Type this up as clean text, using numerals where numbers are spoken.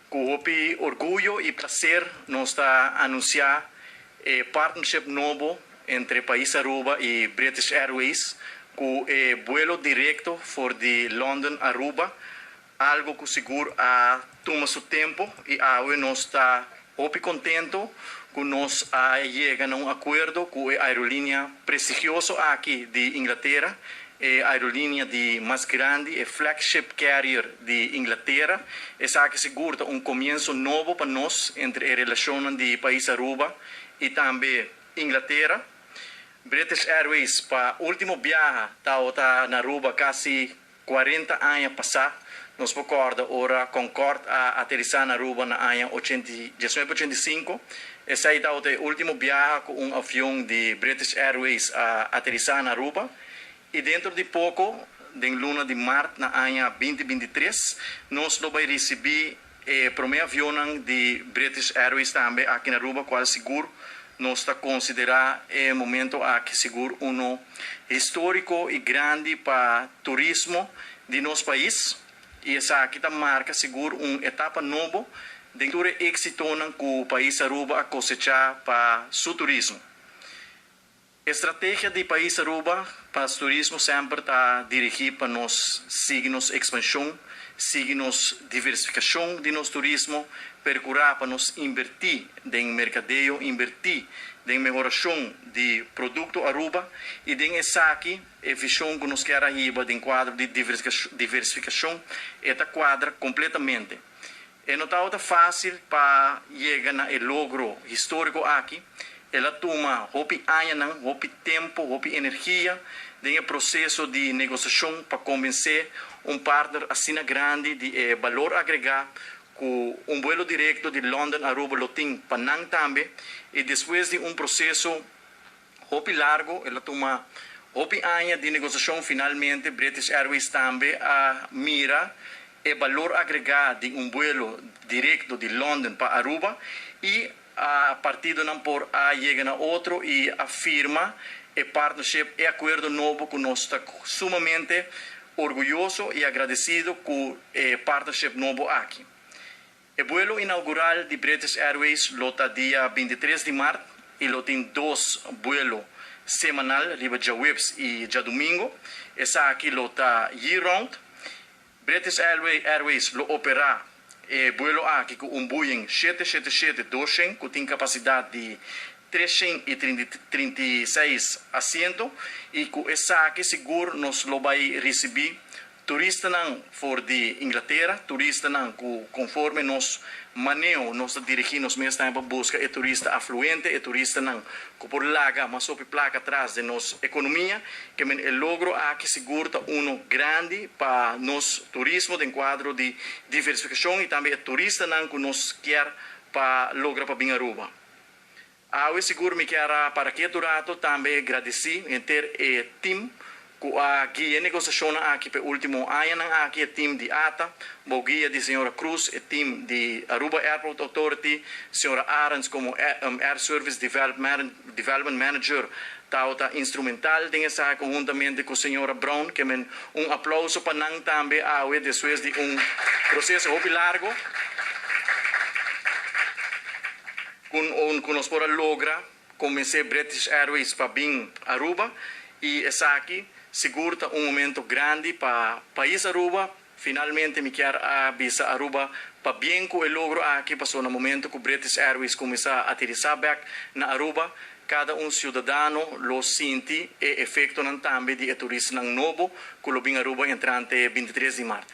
Cu hopi orguyo y placer nos ta anuncia e partnership nobo entre Pais Aruba y British Airways cu e vuelo directo for di London Aruba, algo cu sigur a tuma su tempo y awe nos ta hopi contento cu nos a yega na un acuerdo cu e aerolinea prestigioso aki di Inglatera, e aerolinea di mas grandi, e flagship carrier di Inglatera. Esaki sigur ta un comienso nobo pa nos entre e relacionnan di Pais Aruba y tambe Inglatera. British Airways pa ultimo biaha tabata na Aruba casi 40 aña pasa. Nos por corda ora Concorde a aterisa na Aruba na aña 1985. Esey tabata e ultimo biaha cu un avion di British Airways a aterisa na Aruba. Y dentro di poco, den luna di maart na aña 2023, nos lo bay ricibi e prome avion di British Airways tambe aki na Aruba, cual sigur nos ta considera e momento aki sigur uno historico y grandi pa turismo di nos pais. Y esaki ta marca sigur un etapa nobo den tur exito cu Pais Aruba a cosecha pa su turismo. Estrategia di Pais Aruba pa turismo semper ta dirigi pa nos sigui nos expansion, sigui nos diversificacion di nos turismo, percura pa nos inverti den mercadeo, inverti den mehoracion di producto Aruba y den esaki e vision cu nos kier ariba den cuadro di diversificacion e ta cuadra completamente. E no ta facil pa yega na e logro historico aki. El a tuma hopi aña, hopi tempo, hopi energia den proceso di negociacion pa convence un partner asina grandi di balor agrega cu un vuelo directo di London Aruba lo tin pa nan tambe. Y despues di un proceso hopi largo, el a tuma hopi aña di negociacion, finalmente British Airways tambe a mira e balor agrega di un vuelo directo di London pa Aruba y e partidonan por a yega na otro y a firma e partnership e acuerdo nobo cu nos ta sumamente orguyoso y agradecido cu e partnership nobo aki. E vuelo inaugural di British Airways lo ta dia 23 di maart y lo tin dos vuelo semanal riba diahuebs y diadomingo. Esaki lo ta year round. British Airways lo opera e vuelo aki cu un Boeing 777-200 cu tin capacidad di 336 asiento y cu esaki sigur nos lo bay ricibi turistanan for di Inglatera, turistanan cu conforme nos maneho, nos dirigi nos mes pa busca e turista afluente, e turistanan cu por laga mas hopi placa atras di nos economia, kiermen e logro aki sigur ta uno grandi pa nos turismo den cuadro di diversificacion y tambe e turistanan cu nos kier pa logra pa bin Aruba. Awe sigur mi kier para aki un rato tambe gradici henter e team cu a guia negociacion aki pa ultimo aña aki, e team di ATA, e guia di señora Cruz, e team di Aruba Airport Authority, señora Arends como Air Service Development Manager, ta instrumental den esaki huntamente cu señora Brown, kiermen un aplauso pa nan tambe awe despues di un proceso hopi largo cu nos por a logra convence British Airways pa bin Aruba y esaki sigur ta un momento grandi pa pais Aruba. Finalmente mi kier avisa Aruba pabien cu e logro aki, paso na momento cu British Airways cuminsa aterisa back na Aruba, cada un ciudadano lo sinti e efecto tambe di turistanan nobo cu lo bin Aruba entrante 23 di maart.